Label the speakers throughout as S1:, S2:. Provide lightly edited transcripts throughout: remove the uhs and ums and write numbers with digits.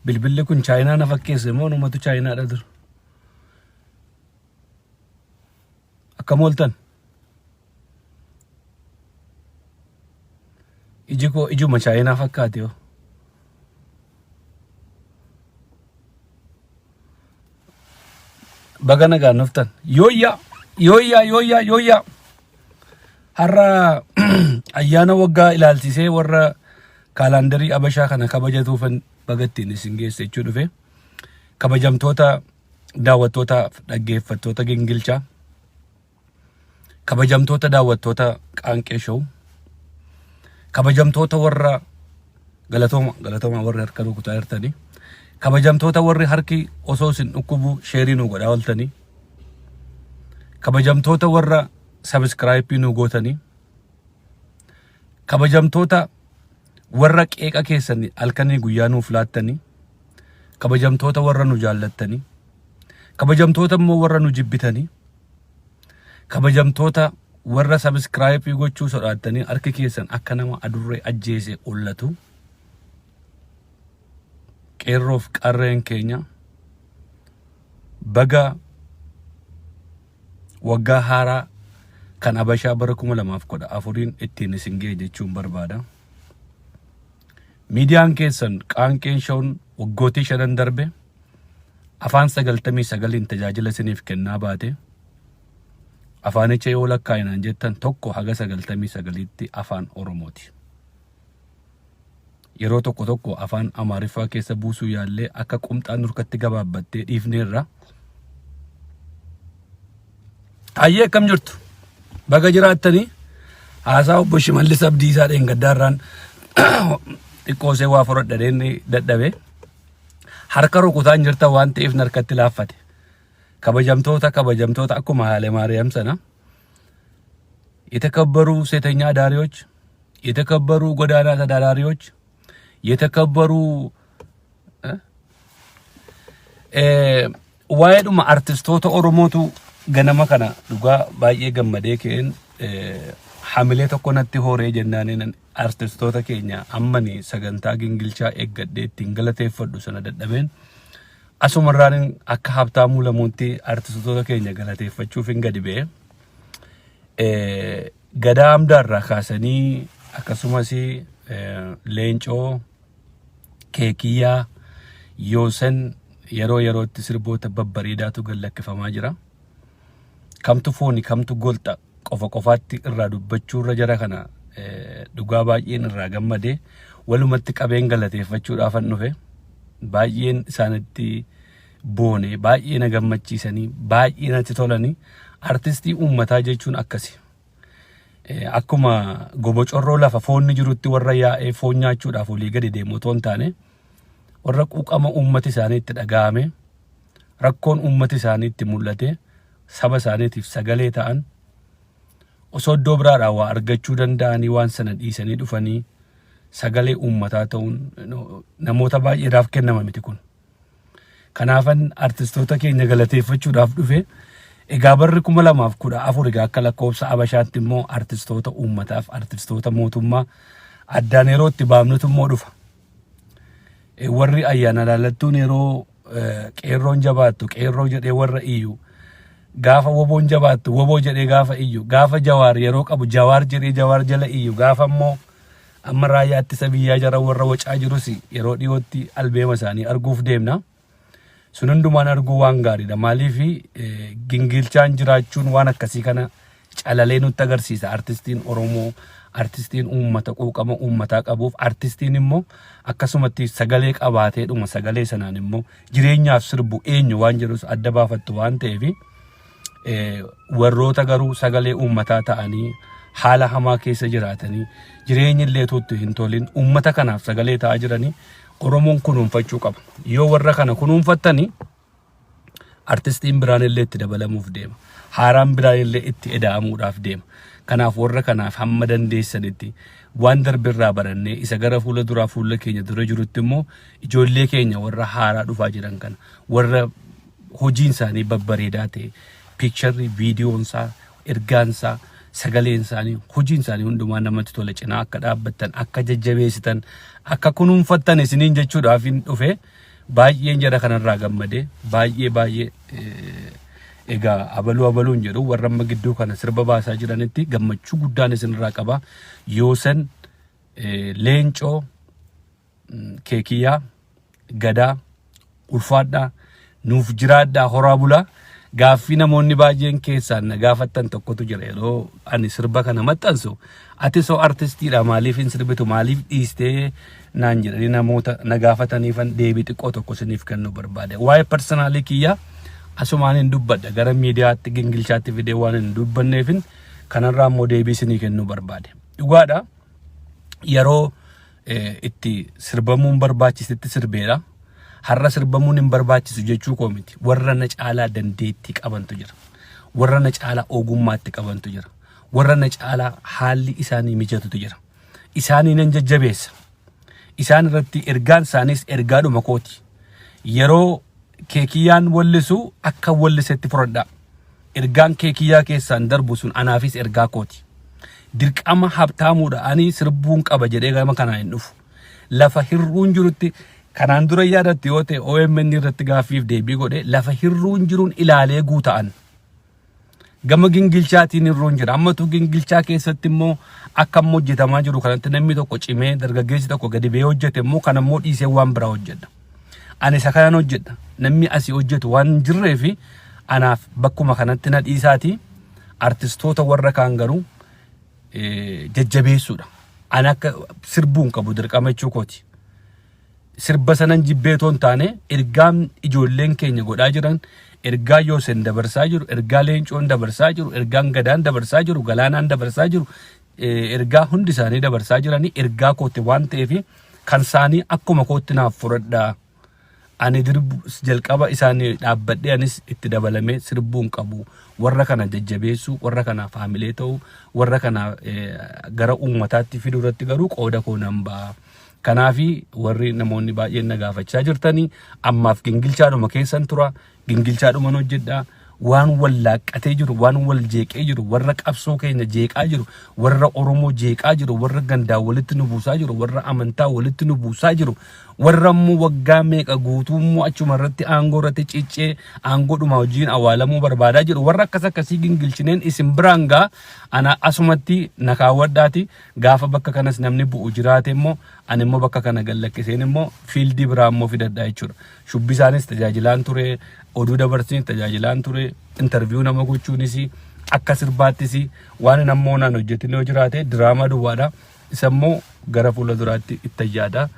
S1: Bilbilli kun chaayinaa na fakkeesse moo numatu chaayinaadha dur. Akkam ooltan? Iji koo ijuma chaayinaa fakkaate yoo. Baga nagaan dhuftan. Yooyyaa yooyyaa yooyyaa yooyyaa. Har'a ayyaana waggaa ilaalchisee warra kaalaandarii Abashaa kana kabajatuufan baga ittiin isin geesse jechuu dhufe. Kabajamtoota daawwattoota dhaggeeffattoota gingilchaa. Kabajamtoota daawwattoota Qaanqee Show. Kabajamtoota warra galatooma galatooma warri harka rukutaa jirtanii. Kabajamtoota warri harki osoo isin dhukkubu sheerii nu godhaa ooltanii. Kabajamtoota warra sabiskiraayipii nu gootanii. Kabajamtoota warra qeeqa keessan halkanii guyyaa nuuf laattanii. Kabajamtoota warra nu jaallattanii. Kabajamtoota immoo warra nu jibbitanii. Kabajamtoota warra sabiskiraayipii gochuu sodaattanii harki keessan akka nama adurree ajjeese ollatu. Qeerroof qarreen keenya baga waggaa haaraa kan Abashaa bara 2014n ittiin isin ga'e jechuun barbaada. Miidiyaan keessan Qaanqeen Show'n waggootii shanan darbe afaan 99n tajaajila isiniif kennaa baate. Afaanicha yoo lakkaa'inaan jettan tokko haga 99tti afaan Oromooti. Yeroo tokko tokko afaan Amaariffaa keessa buusuu yaallee akka qumxaan nurkatti gabaabbattee dhiifneerra. Hayyee akkam jirtu? Baga jiraattanii haasaa obbo Shimallis Abdiisaa dheengaddaarraan xiqqoosee waa fudhadhadheen dadhabe. Harka rukutaan jirtan waan ta'eef narkatti laaffate. Kabajamtoota kabajamtoota akkuma Haile Maariyaam sana የተከበሩ ሴተኛ አዳሪዎች፣ የተከበሩ ጎዳና ተዳዳሪዎች፣ የተከበሩ waa'eedhuma artistoota Oromootu ganama kana dhugaa baay'ee gammadee ka'een hamilee tokko natti horee jennaaniin artistoota keenya ammani sagantaa gingilchaa eeggadhee ittiin galateeffadhu sana dadhabeen asumarraan akka Habtaamuu Lamuutti artistoota keenya galateeffachuuf hin gadi ba'e. Gadaa Amdaarraa kaasanii akkasumas Leencoo, Keekiyyaa, Yoosan yeroo yerootti sirboota babbareedaatu gad lakkifamaa jira. Kamtu fooni kamtu golxa qofa qofaatti irraa dubbachuurra jara kana dhugaa baay'een irraa gammade walumatti qabeen galateeffachuudhaafan dhufe. Baay'een isaanitti boone, baay'ee na gammachiisanii, baay'ee natti tolanii. Artistii uummataa jechuun akkasi. Akkuma gobocorroo lafa foonni jirutti warra yaa'ee foon nyaachuudhaaf olii gadi deemu otoo hin taane warra quuqama uummati isaanii itti dhaga'ame rakkoon uummati isaanii itti mul'ate saba isaaniitiif sagalee ta'an osoo iddoo biraadhaa waa argachuu danda'anii waan sana dhiisanii dhufanii sagalee uummataa ta'uun namoota baay'eedhaaf kennama miti kun. Kanaafan artistoota keenya galateeffachuudhaaf dhufe. Egaa barri 2014 egaa akka lakkoofsa Abashaatti immoo artistoota uummataaf artistoota mootummaa addaan yeroo itti baafnutu immoo dhufa. Warri ayyaana laallattuun yeroo qeerroon jabaattu qeerroo jedhee warra iyyu gaafa woboon jabaattu woboo jedhee gaafa iyyu gaafa jawaar yeroo qabu jawaar jedhee jawaar jala iyyu gaafa immoo Amma raayyaa ittisa biyyaa jara warra wacaa jirus yeroo dhiyootti albeema isaanii arguuf deemna. Sun hundumaan arguu waan gaariidha. Maaliif gingilchaan jiraachuun waan akkasii kana calalee nutti agarsiisa. Artistiin Oromoo, artistiin uummata quuqama uummataa qabuuf, artistiin immoo akkasumatti sagalee qabaateedhuma sagalee sanaan immoo jireenyaaf sirbu eenyu waan jedhus adda baafattu waan ta'eef warroota garuu sagalee uummataa ta'anii haala hamaa keessa jiraatanii jireenyi illee utuu hin tolin uummata kanaaf sagalee ta'aa jiranii Oromoon kunuunfachuu qaba. Yoo warra kana kunuunfattanii artistiin biraan illee itti dabalamuuf deema. Haaraan biraan illee itti eda'amuudhaaf deema. Kanaaf warra kanaaf hamma dandeessanitti waan darbirraa barannee isa gara fuula duraa fuula keenya dura jirutti immoo ijoollee keenya warra haaraa dhufaa jiran kana warra hojiin isaanii babbareedaa ta'e piikcharri viidiyoon isaa ergaan isaa sagaleen isaanii hojiin isaanii hundumaa namatti tola cinaa akka dhaabbattan akka jajjabeessitan akka kunuunfattan isiniin jechuudhaaf hin dhufe. Baay'een jara kanarraa gammadee baay'ee baay'ee egaa abaluu abaluun jedhu warra amma gidduu kana sirba baasaa jiranitti gammachuu guddaan isinirraa qaba. Yoosan, Leencoo, Keekiyyaa, Gadaa, ulfaadhaa, nuuf jiraadhaa, horaa bulaa. Gaaffii namoonni baay'een keessaan na gaafattan tokkotu jira. Yeroo ani sirba kana maxxansu, "Ati soo artistiidha, maaliif hin sirbitu, maaliif dhiistee?" naan jedhanii namoota na gaafataniifan deebii xiqqoo tokko isiniif kennuu barbaade. Waa'ee personal kiyyaa asumaan hin dubbadha, gara miidiyaatti gingilchaatti fidee waan hin dubbanneefin kanarraa immoo deebii isinii kennuu barbaade. Dhugaadha, yeroo itti sirbamuun barbaachisitti sirbeedha. Har'a sirbamuun hin barbaachisu jechuu koo miti. Warra na caalaa dandeettii qabantu jira. Warra na caalaa ogummaatti qabantu jira. Warra na caalaa haalli isaanii mijatutu jira. Isaanii nan jajjabeessa. Isaan irratti ergaan isaaniis ergaadhuma kooti. Yeroo Keekiyyaan wallisu akka wallisetti fudhadhaa. Ergaan Keekiyyaa keessaan darbu sun anaafis ergaa kooti. Dirqama Habtaamuudha ani sirbuun qaba jedhee gama kanaan hin dhufu. Lafa hir'uun jirutti, kanaan dura yaadattu yoo ta'e, OMN irratti gaaffiif deebii godhe, lafa hir'uun jiruun ilaalee guuta'an. Gama gingilchaatiin hir'uun jira. Ammatu gingilchaa keessatti immoo akka amma hojjetamaa jiru kanatti namni tokko cimee, dargaggeessi tokko gadi ba'ee hojjete immoo kan ammoo dhiisee waan biraa hojjedha. Ani isa kanan hojjedha. Namni asii hojjetu waan hin jirree fi anaaf bakkuma kanatti na dhiisaati. Artistoota warra kaan garuu jajjabeessuudha. Ani akka sirbuun qabu dirqama jechuu kooti. Sirba sanan jibbeetoo hin taane, ergaan ijoolleen keenya godhaa jiran, ergaa Yoosen dabarsaa jiru, ergaa Leencoon dabarsaa jiru, ergaan Gadaan dabarsaa jiru, Galaanaan dabarsaa jiru, ergaa hundi isaanii dabarsaa jiranii ergaa kootti waan ta'eef kan isaanii akkuma kootti naaf fudhadhaa. Ani dirbu jalqaba isaanii dhaabbadhee anis itti dabalamee sirbuun qabu. Warra kana jajjabeessuu, warra kanaaf haamilee ta'uu, warra kana gara uummataatti fiduu irratti garuu qooda koo nan ba'a. Kanaafi warri namoonni baay'een na gaafachaa jirtanii, ammaaf gingilchaadhuma keessan tura, gingilchaadhuman hojjedha. Waan wal laaqqatee jiru, waan wal jeeqee jiru, warra qabsoo keenya jeeqaa jiru, warra Oromoo jeeqaa jiru, warra gandaa walitti nu buusaa jiru, warra amantaa walitti nu buusaa jiru, warra immoo waggaa meeqa guutuu immoo achuma irratti aangoo irratti ciccee aangoodhuma hojiin awwaalamuu barbaadaa jiru, warra akkas akkasii gingilchineen isin biraan gaa. Ana asumatti na kaawwadhaati, gaafa bakka kanas namni bu'u jiraate immoo ani immoo bakka kana gallakkiseen immoo field biraa immoo fidadha jechuudha. Shubbisaanis tajaajilaan ture, oduu dabarsiin tajaajilaan ture, interview nama gochuunis, akka sirbaattis waan nammoo naan hojjetin yoo jiraate diraamaa duwwaadha. Isa immoo gara fuula duraatti itti yaada.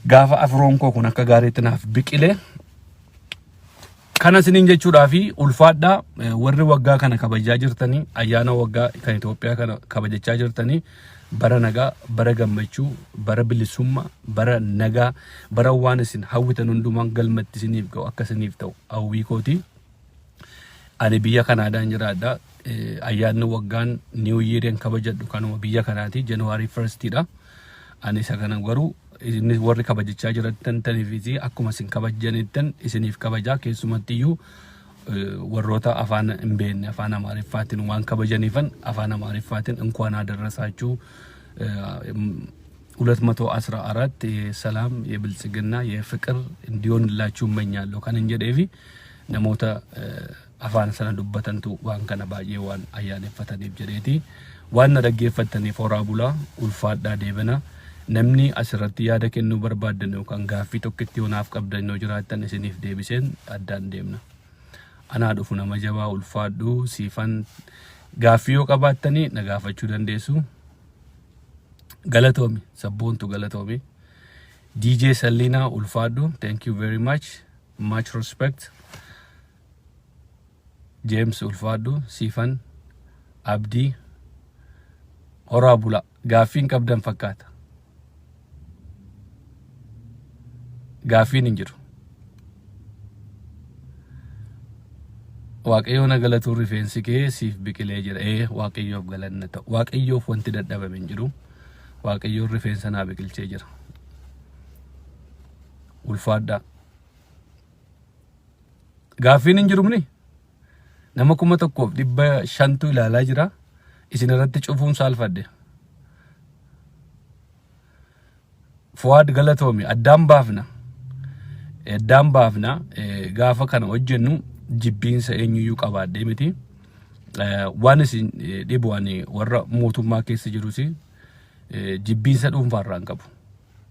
S1: Gaafa afroon koo kun akka gaariitti naaf biqile kana isiniin jechuudhaa fi ulfaadhaa. Warri waggaa kana kabajaa jirtanii, ayyaana waggaa kan Itoophiyaa kana kabajachaa jirtanii, bara nagaa, bara gammachuu, bara bilisummaa, bara nagaa, bara waan isin hawwitan hundumaan galmatti isiniif ga'u akka isiniif ta'u hawwii kooti. Ani biyya Kanaadaan jiraadha. Ayyaanni waggaan New Year kabajadhu kanuma biyya kanaati, January 1stidha. Ani isa kana garuu inni warri kabajachaa jiratan taniifis akkuma isin kabajanittan isiniif kabajaa. Keessumatti iyyuu warroota afaan hin beekne afaan Amaariffaatiin waan kabajaniifan afaan Amaariffaatiin እንኳን አደረሳችሁ 214 የሰላም፣ የብልጽግና፣ የፍቅር እንዲሆንላችሁ እመኛለሁ kanan jedheefi namoota afaan sana dubbatantu waan kana baay'ee waan ayyaaneffataniif jedheeti. Waan na dhaggeeffattaniif horaa bulaa, ulfaadhaa, deebana. Namni asirratti yaada kennuu barbaaddan yookaan gaaffii tokkotti yonaaf qabdan yoo jiraattan isiniif deebiseen addaan deemna. Anaa dhufu, nama jabaa, ulfaadhu. Siifan, gaaffii yoo qabaattanii na gaafachuu dandeessu. Galatoomi sabboontu, galatoomi. DJ Sallina, ulfaadhu, thank you very much, much respect. James, ulfaadhu. Siifan, Abdii, horaa bula. Gaaffiin qabdan fakkaata. Gaaffiin hin jiru. Waaqayyo na galatuun rifeensi kee siif biqilee jira. Ee, Waaqayyoof galanna ta'u. Waaqayyoof wanti dadhabame hin jiru. Waaqayyoon rifeensa naa biqilchee jira. Ulfaadhaa. Gaaffiin hin jiru mini? Nama 1500tu ilaalaa jira. Isin irratti cufuun saalfadhe. Fuwaad, galatoomi, addaan baafna. Eddaan baafna gaafa kana hojjennu jibbiinsa eenyuyyuu qabaadhee miti. Waan isin dhibu ani warra mootummaa keessa jirus jibbiinsa dhuunfaarraa hin qabu.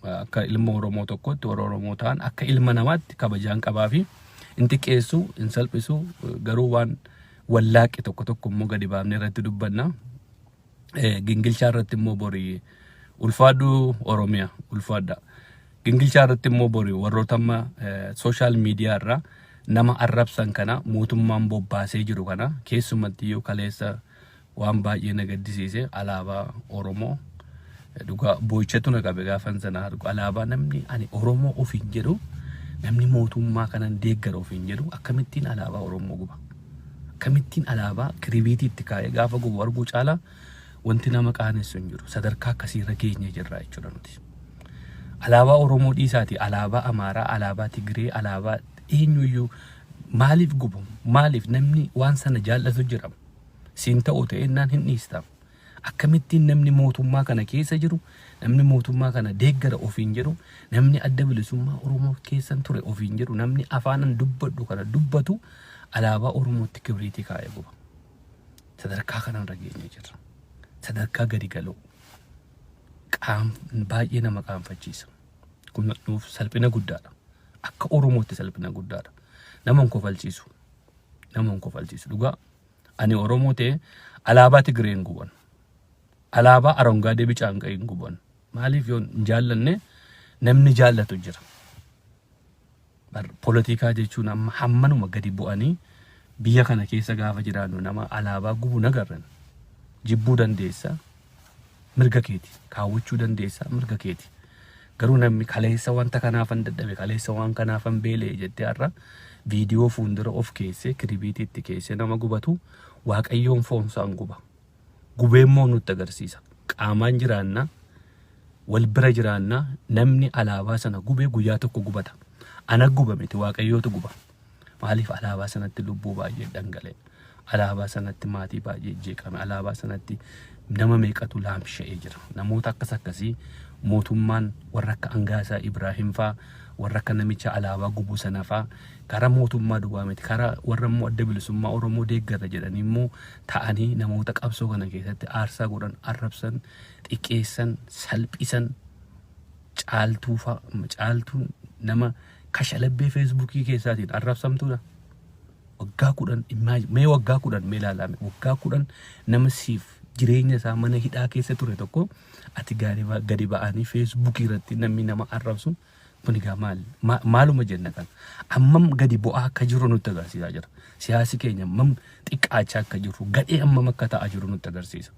S1: Akka ilma Oromoo tokkotti warra Oromoo ta'an akka ilma namaatti kabajaan qabaa fi hin xiqqeessu, hin salphisu, garuu waan wallaaqe tokko tokko immoo gadi baafnee irratti dubbanna. Gingilchaa irratti immoo borii ulfaadhu Oromiyaa ulfaadha. Gingilchaa irratti immoo borii warroota amma social media irraa nama arrabsan kana mootummaan bobbaasee jiru kana keessumatti yoo kaleessa waan baay'ee na gaddisiise alaabaa Oromoo dhugaa boo'ichatu na qabe gaafan sana argu. Alaabaa namni ani Oromoo ofiin jedhu, namni mootummaa kanan deeggara ofiin jedhu akkamittiin alaabaa Oromoo guba? Akkamittiin alaabaa kiribiitiitti kaa'ee gaafa gubu arguu caalaa wanti nama qaanessu hin jiru. Sadarkaa akkasiirra geenye jirra jechuudha nuti. Alaabaa Oromoo dhiisaati alaabaa Amaaraa, alaabaa Tigree, alaabaa eenyuyyuu maaliif gubu? Maaliif namni waan sana jaallatu jira? Siin ta'u ta'ennaan hin dhiista. Akkamittiin namni mootummaa kana keessa jiru, namni mootummaa kana deeggara ofiin jedhu, namni Adda Bilisummaa Oromoo keessan ture ofiin jedhu, namni afaanan dubbadhu kana dubbatu alaabaa Oromootti kibriitii kaa'ee guba? Sadarkaa kanarra geenye jirra. Sadarkaa gadi galoo. Qaam baay'ee nama qaanfachiisa. Kun nuuf salphina guddaadha. Akka Oromootti salphina guddaadha. Nama hin kofalchiisu. Nama hin kofalchiisu. Dhugaa ani Oromoo ta'e alaabaa Tigree hin guban. Alaabaa Arongaadee Bicaan hin guban. Maaliif yoo hin jaallanne namni jaallatu jira. Polotikaa jechuun amma hammanuma gadi bu'anii biyya kana keessa gaafa jiraannu nama alaabaa gubu nagarran. Jibbuu dandeessa, mirga keeti. Kaawwachuu dandeessa, mirga keeti. Garuu namni kaleessa wanta kanaafan dadhabe, kaleessa waan kanaafan beela'e jettee har'a viidiyoo fuuldura of keessee kiribiitii itti keessee nama gubatu Waaqayyoon foonsaan guba. Gubee immoo nutti agarsiisa. Qaamaan jiraanna, wal bira jiraanna, namni alaabaa sana gube guyyaa tokko gubata. Ana guba miti, Waaqayyootu guba. Maaliif alaabaa sanatti lubbuu baay'ee dhangala'e. Alaabaa sanatti maatii baay'ee jeeqame. Alaabaa sanatti nama meeqatu laamsha'ee jira. Namoota akkas akkasii mootummaan warra akka Angaasaa Ibraahim faa, warra akka namicha alaabaa gubuu sana faa karaa mootummaa duwwaa miti, karaa warra immoo Adda Bilisummaa Oromoo deeggarra jedhanii immoo ta'anii namoota qabsoo kana keessatti aarsaa godhan arrabsan, xiqqeessan, salphisan, Caaltuu faa. Caaltuun nama kashalabbee Feesbuukii keessaatiin arrabsamtuudha. Waggaa 10 mee waggaa 10 mee ilaalaa, waggaa 10 nama siif jireenya isaa mana hidhaa keessa ture tokko ati gadi ba'anii Feesbuukii irratti namni nama arrabsu kun egaa maal maaluma jenna kana? Ammam gadi bu'aa akka jiru nutti agarsiisaa jira. Siyaasi keenya ammam xiqqaachaa akka jiru, gadhee ammam akka ta'aa jiru nutti agarsiisa.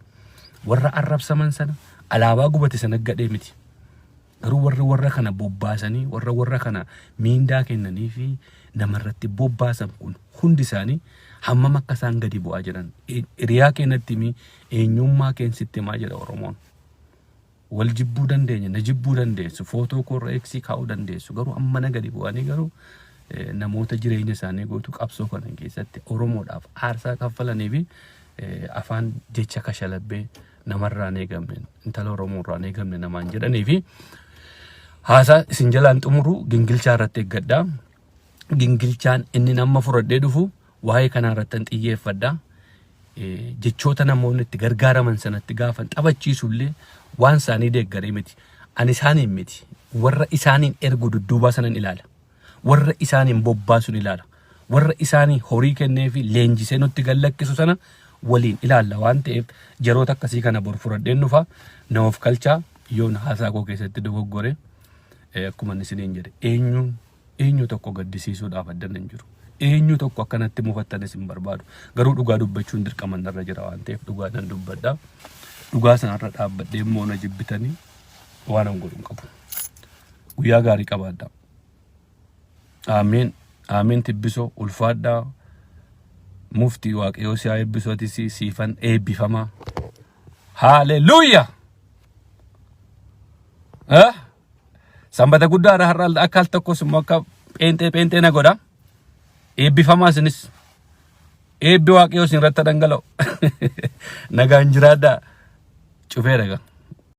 S1: Warra arrabsaman sana, alaabaa gubate sana gadhee miti. Garuu warri warra kana bobbaasanii, warra warra kana miindaa kennanii fi namarratti bobbaasan kun hundi isaanii hammam akka isaan gadi bu'aa jiran. Hiriyaa keenyatti himi, eenyummaa keen sitti himaa jedha Oromoon. Wal jibbuu dandeenya, na jibbuu dandeessu, footoo koorra eeksii kaa'uu dandeessu. Garuu ammana gadi bu'anii garuu namoota jireenya isaanii guutuu qabsoo kana keessatti Oromoodhaaf aarsaa kaffalanii fi afaan jecha kashalabbee namarraa hin eegamne, intala Oromoo irraa hin eegamne namaan jedhanii fi haasaa isin jalaan xumuru gingilchaa irratti eeggadha. Gingilchaan inni nama fudhadhee dhufu waa'ee kanaa irratti hin xiyyeeffadha. Jechoota namoonni itti gargaaraman sanatti gaafa taphachiisu illee waan isaanii deeggaree miti. Ani isaaniin miti. Warra isaaniin ergu dudduubaa sanan ilaala. Warra isaaniin bobbaasuun ilaala. Warra isaanii horii kennee fi leenjisee nutti gallakkisu sana waliin ilaalla waan ta'eef jaroota akkasii kana bor fudhadheen dhufa. Na of kalchaa yoon haasaa koo keessatti dogoggore. Akkuma inni isiniin jedhe, eenyuun eenyu tokko gaddisiisuudhaaf addan hin jiru. Eenyu tokko akkanatti mufattanis hin barbaadu. Garuu dhugaa dubbachuun dirqama narra jira waan ta'eef dhugaa nan dubbadha. Dhugaa sanarra dhaabbadhee immoo na jibbitanii waan an godhu hin qabu. Guyyaa gaarii qabaadha. Aamiin. Aamiin tibbisoo ulfaadhaa. Muftii Waaqayyoo si haa eebbisu, atis siifan eebbifamaa. Haaleluuyaa! Eh? Sanbata guddaadha har'a, akka al tokkos immoo akka pheenxee pheenxee na godha. Eebbifamaa isinis. Eebbi Waaqayyoo isin irratti dhangala'u. Nagaan jiraadhaa. Cufee dhagaa.